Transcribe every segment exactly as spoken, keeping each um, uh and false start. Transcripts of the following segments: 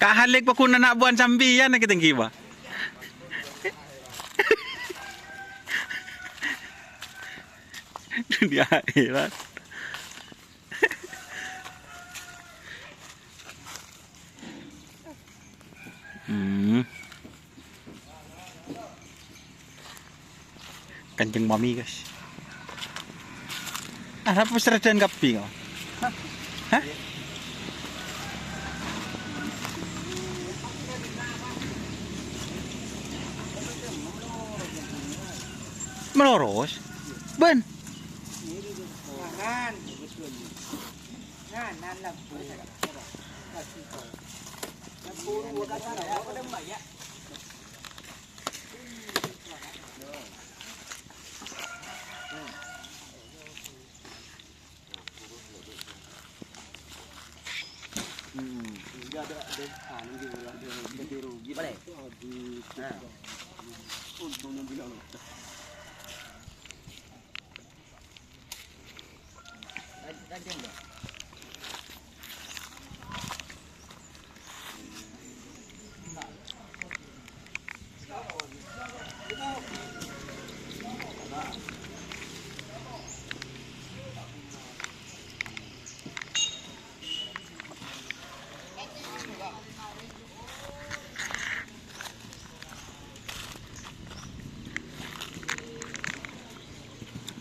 Ka' Halik paggun ana' buwân sampèyan nèka tèngghi, Pak. Dunia akhirat. Hmm. Kenceng mami, guys. Arapa serajân kabbhi, kok? Hah? Meloros? Bân?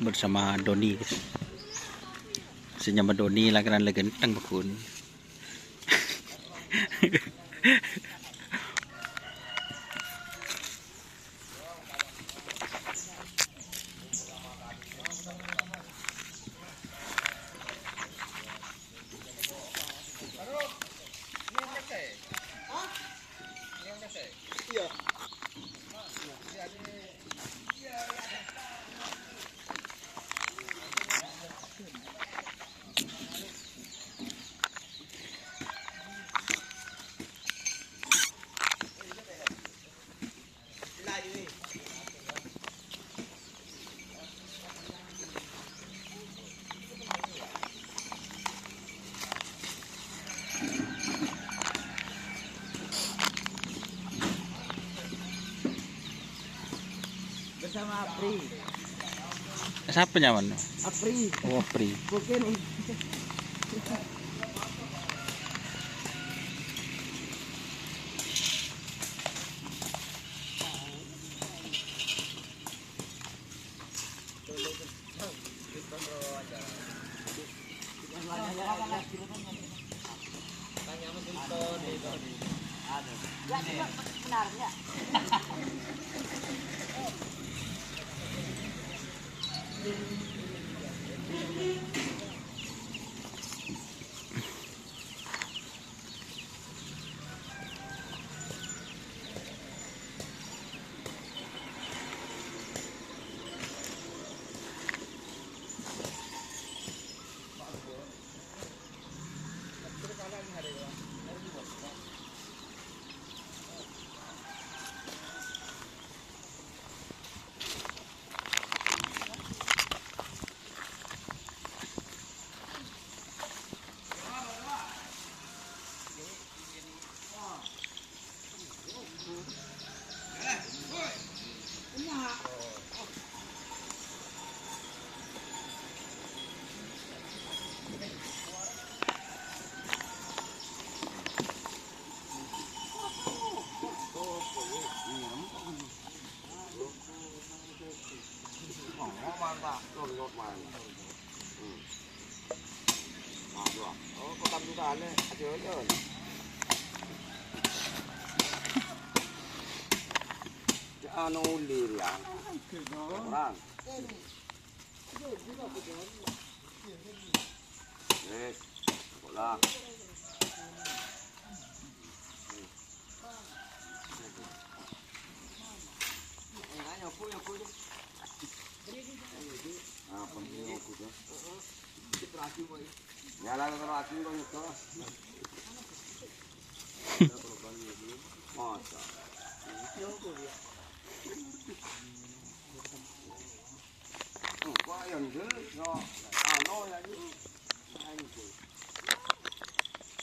Bersama Doni, guys. Sè nyama Doni langkana la ghântheng, paggun. Bersama Apri. Sapa nyamana? Apri. Oh, Apri. Bukan. Anu, uli, ya. Orang. Wes, kok lah. Ah, penting aku tuh. Nyala terus aku kok itu. Masa? Wah, yang dulu, no. Anu, ya, ini. Nah, ini tuh.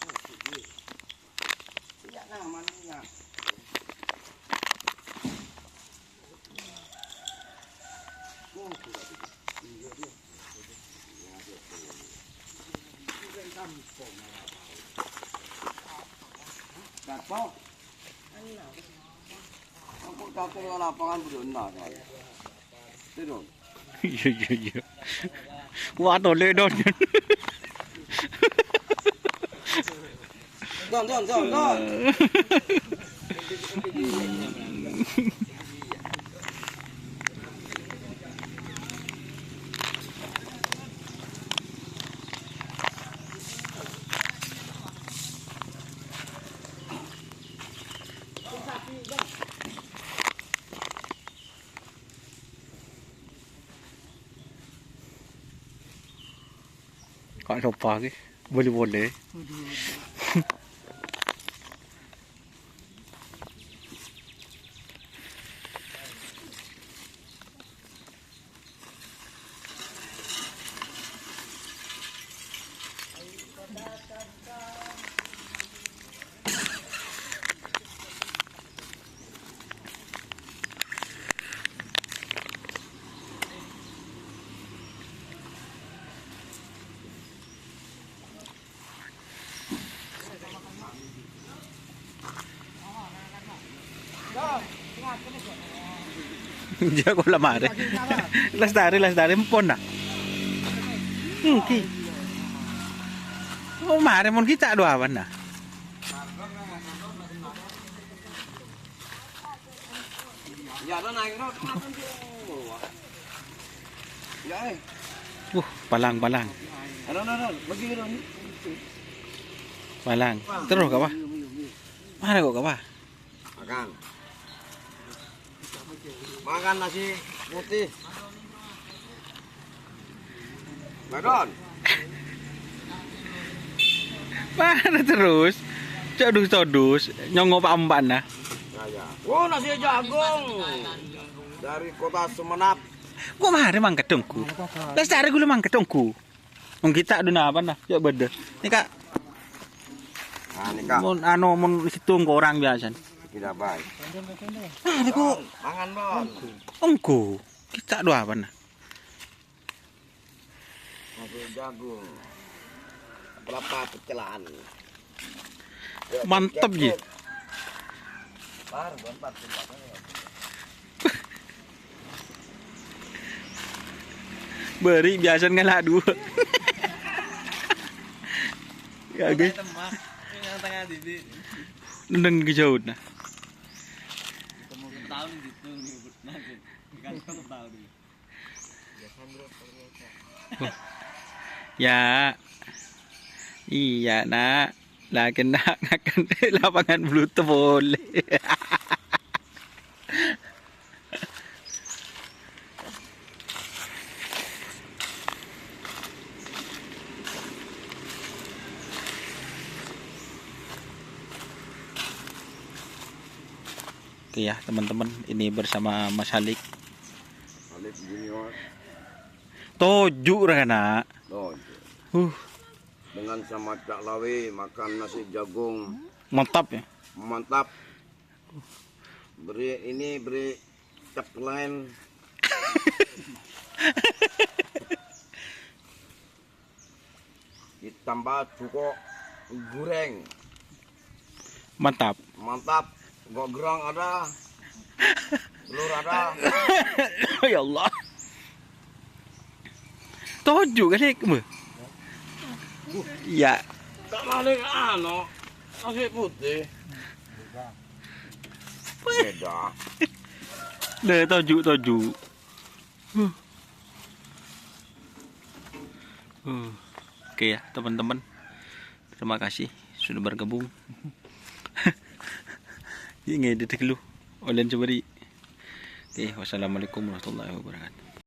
Nah, ini. Iya, nah, Cakep. Aku cakep lapangan belum ada. Terus. Iya, iya, iya. Wah, tole, Don. Don, Don, Don, Don. Kok sopa ki? Boleh-boleh. Jago la marè. Lestari, lestari, empon, nah. Enggi. Oh, marè mon kita' duwâ bân, nah. Wuh, palang, palang. Palang. Terus, kapa? Marè kok, kapa? Makan. Makan nasi putih. Makan. Marè terus. Codus-codus, nyongo pa-, empan, nah. Nah, ya. Oh, nasi jagung. Dari kota Sumenep. Kok marè mangkat dongku? Lestari ghulâ mangkat dongku. Wong kita' duna apa, nah? Ya, bâdâ. Nèka. Nah, nèka. Mon, anu, mon sèttong korang biasana. Kita baik. Nah, nèko. Mangan, Bon. Ongghu. Kita' dua apa, nah? Nasi jagung. Berapa pecelan? Mantep, ji. Bâri' biasa ngala' dua. Ya, guys. Neng ke jauh, nah. Ya. Iyâ, Nak. La kèng ngakan lapangan bluto polè. Oke ya, teman-teman, ini bersama Mas Halik. Halik Junior. Toju' ra, Nak. Toju'. Huh. Dengan sama Cak Lawi makan nasi jagung. Mantap ya. Mantap. Beri ini, beri cepleng. Ditambah cuko goreng. Mantap. Mantap. Gogrong ada. Telur ada. Ya Allah. Toju' kali, Bu. Ya. Tak balik, anu, nasi putih. Beda. Deh, toju', toju'. Huh. Huh. Oke ya, teman-teman. Terima kasih sudah bergabung. Ini ngedit dulu. Olen coba di. Oke, wassalamualaikum warahmatullahi wabarakatuh.